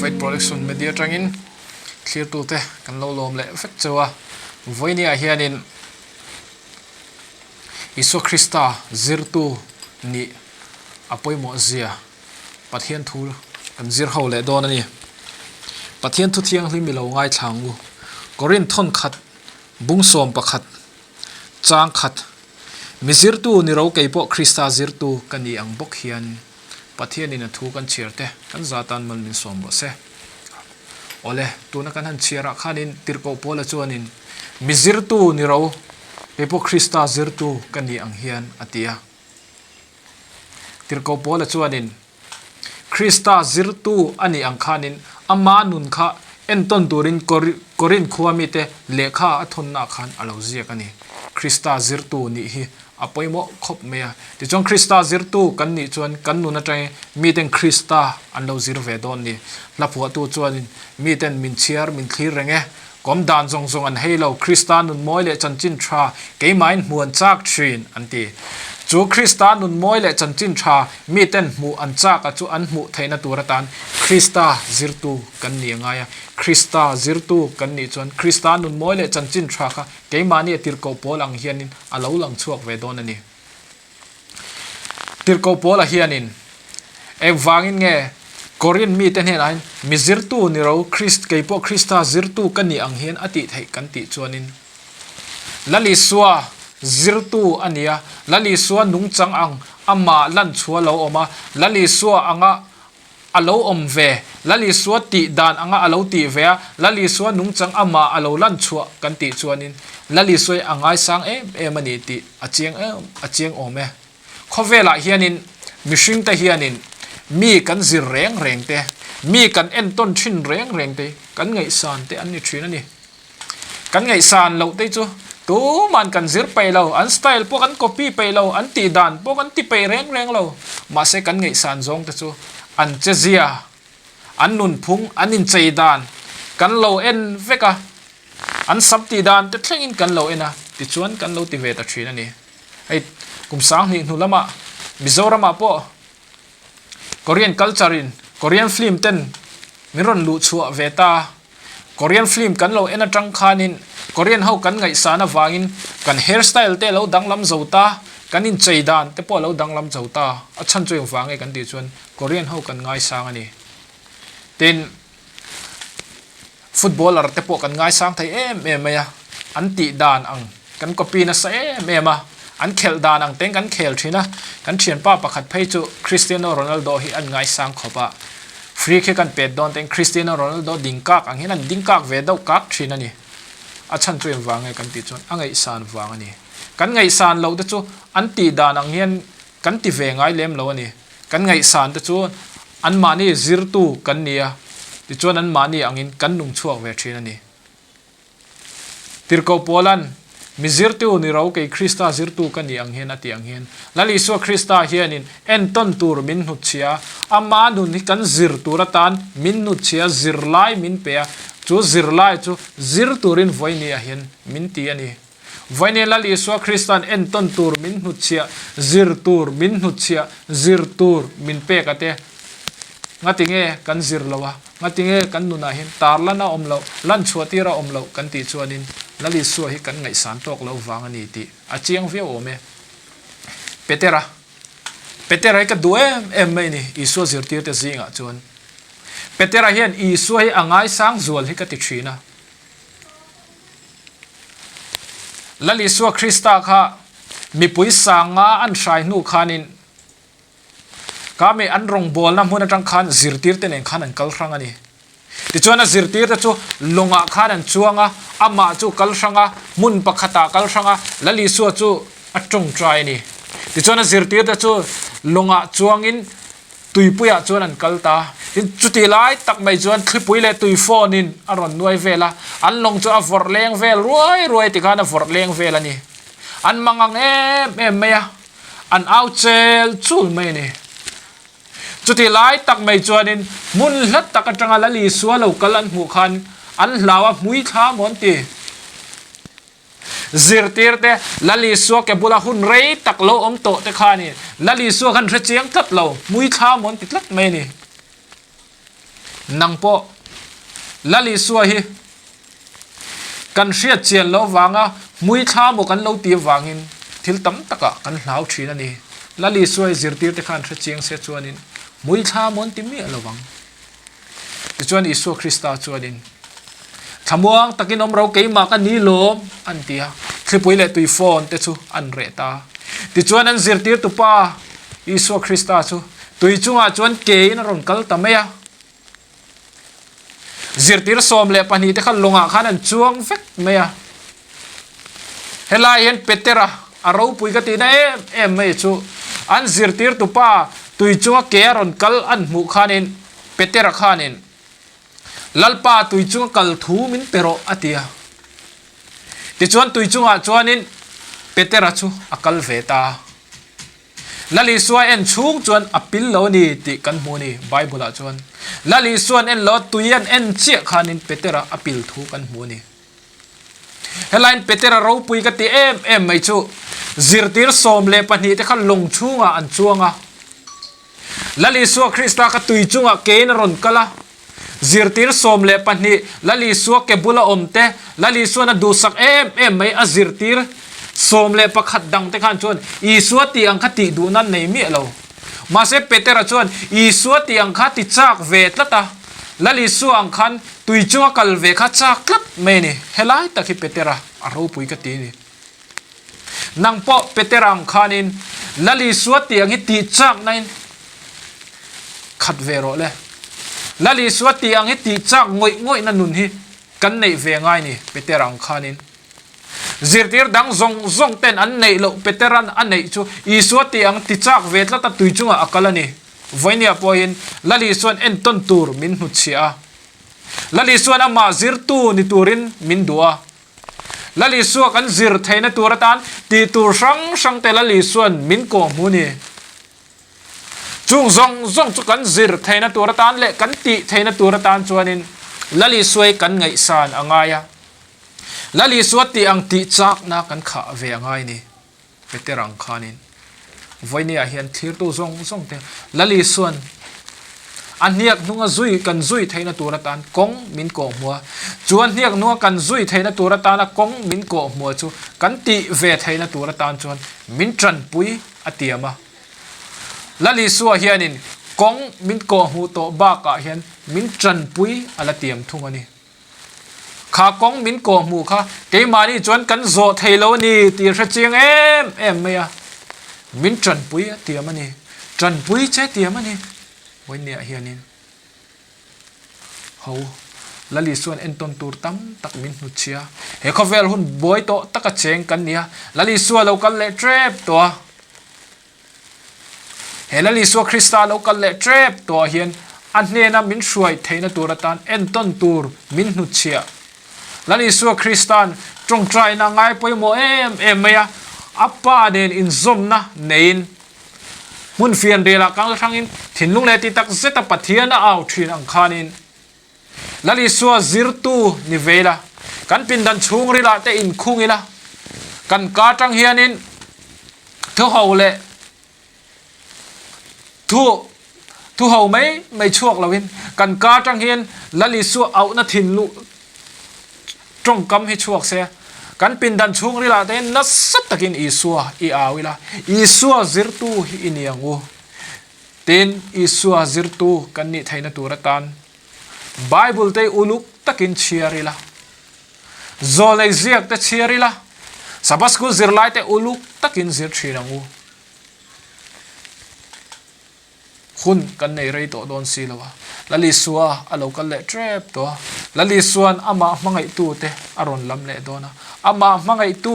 Faith Production Media atangin thlirtute kan lo lawm leh vek cheu a. Vawinia hianin Isua Krista zirtu nih a pawimawh zia Pathian thu kan zir ho leh dawn a ni. Pathian thu thianghlim i lo ngaithla ang u. Korinth thawnkhat bung 11 chang khat Mi zirtu ni ro kei pawh Krista zirtu ka ni ang bawk hian Pathianin a thu kan chhiar te kan za tan mal min sawm rawh se. Awle, tuna kan han chhiarah khanin Tirhkoh Paula chuanin Mi zirtu ni ro kei pawh Krista zirtu ka ni ang hian a ti a. Tirhkoh Paula chuanin Krista zirtu a nih ang khanin ama nun kha entawn turin Korinth khua mite lehkha a thawnnaah khan a lo ziak a ni. Krista zirtu nih hi a pawimawh khawp mai a. Tichuan Krista zirtu kan nih chuan kan nun atangin miten Krista an lo zir ve dawn ni. Hla phuahtu chuanin miten min chhiar min thlir reng e. Kawm dan zawng zawng an hei lo, Krista nun mawi leh chanchin tha keimahin hmuh an chak thin, an ti. Chu Krista nun mawi leh chanchin tha miten hmuh an chak a chu an hmuh theihna tur atan Krista zirtu kan nih a ngai a. Krista zirtu kan nih chuan Krista nun mawi leh chanchin tha kha keimahni a tirhkoh pawl ang hianin a lo lang chhuak ve dawn a ni. Tirhkoh Paula hianin engvangin nge Korinth mite hnenah hian mi zirtu ni ro, Krist, kei pawh Krista zirtu ka nih ang hian a tih theih kan tih chuanin Lal Isua zirtu a ni a, Lal Isua nungchang ang amah lan chu a lo awm a, Lal Isua anga a lo awm ve, Lal Isua tih dan anga a lo tih ve a, Lal Isua nungchang amah a lo lan chhuah kan tih chuanin Lal Isua hi a ngaisang em em a ni tih a chiang em a chiang awm e. Khawvelah hianin mihringte hianin mi kan zir reng reng te, mi kan entawn thin reng reng te kan ngaihsan te an ni thin a ni. Kan ngaihsan loh te chu tuman kan zir peih lo, an style pawh kan copy peih lo, an tih dan pawh kan ti peih reng reng lo. Mahse kan ngaihsan zawng te chu an che zia, an nunphung, an inchei dan kan lo en vek a, an sam tih dan te thlengin kan lo en a, tichuan kan lo ti ve ta thin a ni. Hei kum 2000 hnu lamah Mizoramah pawh Korean culture in Korean film ten min rawn luh chhuah ve ta. Korean film kan lo en atang khanin Korean ho kan ngaihsan avangin kan hair style te lo danglam zo ta, kan inchei dan te pawh a lo danglam zo ta. A chhan chu engvang nge kan tih chuan Korean ho kan ngaisang a ni. Tin, footballer te pawh kan ngaisang thei em em mai a, an tih dan ang kan copy nasa em em a, an khelh dan ang teng kan khel thin a, kan thianpa pakhat phei chu Cristiano Ronaldo hi an ngaisang khawp a, free kick an pet dawn teng Cristiano Ronaldo ding kak ang hian an ding kak ve deuh kak thin a ni. A chhan chu engvang nge kan tih chuan a ngaihsan vang a ni. Kan ngaihsan loh te chu an tih dan ang hian kan ti ve ngai lem lo a ni. Kan ngaihsan te chu anmahni zirtu kan ni a, tichuan anmahni angin kan nung chhuak ve thin a ni. Tirhkoh Paula'n, Mi zirtu ni ro, kei Krista zirtu ka ni ang hian a ti ang hian, Lal Isua Krista hianin entawn tur min hnutchhia a, ama nun hi kan zir tur atan min hnutchhia zirlai min pe a, chu zirlai chu zir turin vawinia hian min ti a ni. Vawinia Lal Isua Krista'n entawn tur min hnutchhiah, zir tur min hnutchhiah, zir tur min pek a te. Ngatinge kan zir lo a, ngatinge kan nunah hian tar lan a awm loh, lan chhuah tir a awm loh kan tih chuanin Lal Isua hi kan ngaihsan tawk lo vang a ni tih a chiang viau awm e. Petera, Petera hi ka duh em em mai ni Isua zirtirte zingah chuan. Petera hian Isua hi a ngaisang zual hi ka ti thin a. Lal Isua Krista kha mipui sanga an hrai hnu khanin kami an rawngbawlna hmun atang khan zirtirte nen khan an kal hrang a ni. Tichuan a zirtirte chu lawngah khan an chuang a, amah chu kal hrang a, hmun pakhatah kal hrang a, Lal Isua chu a tawngtai a ni. Tichuan a zirtirte chu lawngah chuangin Tuipuiah chuan an kal ta. Tin, chuti lai tak mai chuan thlipui leh tuifawnin a rawn nuai vel a, an lawng chu a vawrh leng vel ruai ruai tikhan a vawrh leng vel a ni. An mangang em em mai a, an au chel chul mai a ni. Chuti lai tak mai chuanin hmun hla tak atanga Lal Isua lo kal an hmuh khan an hlau a, hmui thla maw an ti. Zirtirte, Lal Isua ke bula hun rei tak lo awm tawh te kha a ni. Lal Isua khan hre chiang tlat lo, hmui thla mawn ti tlat mai a ni. Nang pawh Lal Isua hi kan hriat chian loh vanga hmui thla maw kan lo tih avangin thil tam takah kan hlau thin a ni. Lal Isua hi zirtirte khan hre chiang se chuanin hmui thla maw an ti miah lo vang. Tichuan Isua Krista chuanin, Thlamuang takin awm ro keimah ka ni lawm, an ti a. Thlipui leh tuifawn te chu an reh ta. Tichuan an zirtirtupa Isua Krista chu tui chungah chuan kein a rawn kal ta mai a. Zirtir 12 te kha lawngah khan an chuang vek mai a. Helai hian Petera a ropui ka tihna em em mai chu an zirtirtupa tui chunga ke a rawn kal an hmuh khanin Petera khanin Lalpa tui chunga kal thu min pe rawh a ti a. Tichuan tui chungah chuanin Petera chu a kal ve ta. Lal Isua en chhung chuan a pil lo a ni tih kan hmu a ni Bible ah chuan. Lal Isua'n en lo a tui an en chiah khanin Petera a pil thu kan hmu a ni. Helaiin Petera ropui ka ti em em mai chu zirtir 12 te kha lawng chhungah an chuang a. Lal Isua Krista kha tui chungah kein a rawn kal a. Zirtir 12 Lal Isua ke bula awm te, Lal Isua'n a duhsak em em mai a zirtir 11 dang te khan chuan Isua tih ang kha tih duhna an nei miah lo. Mahse Petera chuan Isua tih ang kha ti chak ve tlat a, Lal Isua ang khan tui chunga kal ve kha chak tlat mai a ni. Helai tak hi Petera a ropui ka ti a ni. Nang pawh Petera ang khanin Lal Isua tih ang hi tih chaknain khat ve rawh le. Lal Isua tih ang hi tih chak ngawih ngawihna nun hi kan neih ve ngai ni Petera ang khanin. Zirtir dang zawng zawng ten an neih loh Petera'n a neih chu Isua tih ang ti chak ve tlat a tui chungah a kal a ni. Vawinia pawhin Lal Isua'n entawn tur min hnutchhiah a. Lal Isua'n amah zirtu ni turin min duh a. Lal Isua kan zir theihna tur atan tih tur hrang hrang te Lal Isua'n min kawhhmu ni. Chung zawng zawng chu kan zir theihna tur atan leh kan tih theihna tur atan chuanin Lal Isuai kan ngaihsan a ngai a. Lal Isua tih ang tih chakna kan khah ve a ngai ni. Peter ang khanin vawinia hian thlirtu zawng zawng te Lal Isua'n a hniak hnunga zui kan zui theihna tur atan kawng min kawhhmu a. Chu a hniak hnunga kan zui theihna tur atana kawng min kawhhmu a chu kan tih ve theihna tur atan chuan min tanpui a tiam a. Lal Isua hianin kawng min kawhhmuh tawh bakah hian min tanpui a la tiam thung a ni. Kha kawng min kawhhmuh kha keimahni chuan kan zawh thei lo a ni tih hre chiang em em mai a. Min tanpui a tiam a ni. Tanpui che tiam a ni. Vawinia hianin ho Lal Isua'n entawn tur tam tak min hnutchhia. He khawvel hun buai tawh taka cheng kan ni a, Lal Isua lo kal leh tep tawh a. He Lal Isua Krista lo kal leh tep tawhah hian a hnena min hruai theihna tur atan entawn tur min hnutchhiah. Lal Isua Krista'n tawngtaina ngai pawimawh em em mai a, a Pa nen inzawmna neiin hmun fianrialah kang hrangin thinlung leh ti tak zeta Pathian a au thin ang khanin Lal Isua zirtu ni ve ila, kan pindan chhungrilah te inkhung ila, kan ka atang hianin thuho leh thu thuho mai mai chhuak loin kan ka atang hian Lal Isua auhna thinluh tawngkam hi chhuak se, kan pindan chhungrilah te hian nasa takin Isua i au ila, Isua zirtu hi i ni ang u. Tin, Isua zirtu kan nih theihna tur atan Bible te uluk takin chhiar ila, zawlnei ziak te chhiar ila, Sabbath School zirlai te uluk takin zir thin ang u. Hun kan nei rei tawh dawn si lo a, Lal Isua a lo kal leh tep tawh a, Lal Isua'n amah hmangaihtu te a rawn lam leh dawn a, amah hmangaihtu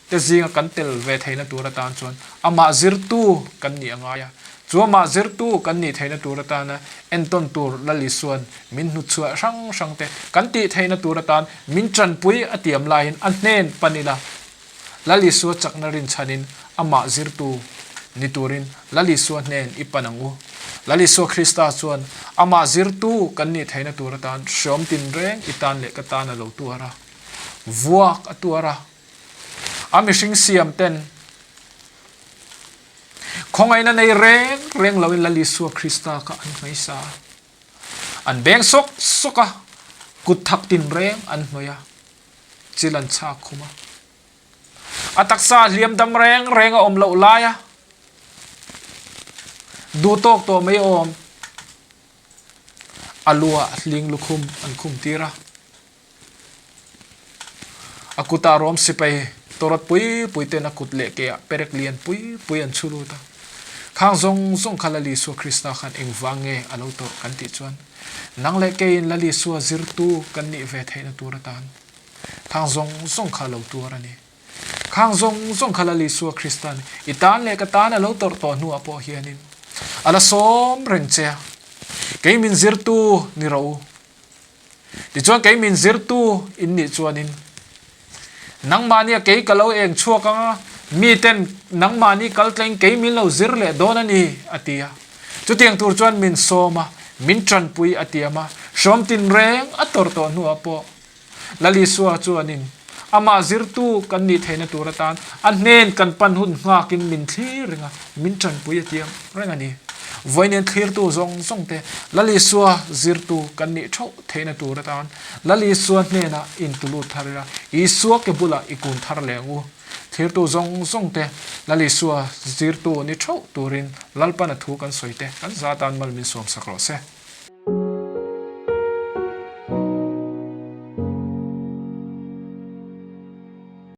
te zinga kan tel ve theihna tur atan chuan amah zirtu kan nih a ngai a. Chu amah zirtu kan nih theihna tur atana entawn tur Lal Isua'n min hnutchhuah hrang hrang te kan tih theihna tur atan min tanpui a tiam laiin a hnen pan ila Lal Isua chakna rinchhanin amah zirtu ni turin Lal Isua hnen i pan ang u. Lal Isua Krista chuan amah zirtu kan nih theihna tur atan hreawm tinreng i tan leh ka tan a lo tuar a, vuak a tuar a. A mihring siam ten khawngaihna nei reng reng loin Lal Isua Krista kha an hmaisa a. An beng sawk sawk a, kut thak tinreng an hnawih a, chil an chhak khum a. A taksa hliam dam reng reng a awm loh lai a, duh tawk tawh mai awm. A lu ah hling lukhum an khum tir a. A kutah rawm sipai tawrawt pui pui ten a kut leh ke ah perek lian pui pui an chhu lut a. Khang zawng zawng kha Lal Isua Krista khan engvang nge a lo tawrh kan tih chuan nang leh keiin Lal Isua zirtu kan nih ve theihna tur atan khang zawng zawng kha a lo tuar a ni. Khang zawng zawng kha Lal Isua Krista'n i tan leh ka tan a lo tawrh tawh hnuah pawh hianin a la sawm reng che a, kei min zirtu ni rawh u. Tichuan kei min zirtu in nih chuanin nangmahnia kei ka lo eng chhuak ang a, miten nangmahni kal tleng kei min lo zir leh dawn a ni, a ti a. Chutiang tur chuan min sawm a, min tanpui a tiam a, hrawm tinreng a tawrh tawh hnuah pawh Lal Isua chuanin amah zirtu kan nih theihna tur atan a hnen kan pan hun nghakin min thlir reng a, min tanpui a tiam reng a ni. Vawiin thlirtu zawng zawng te Lal Isua zirtu kan nih theuh theihna tur atan Lal Isua hnenah intulut thar ila, Isua ke bulah i kun thar leh ang u. Thlirtu zawng zawng te Lal Isua zirtu ni theuh turin Lalpana thu kan sawi te kan za atan mal min sawmsak rawh se.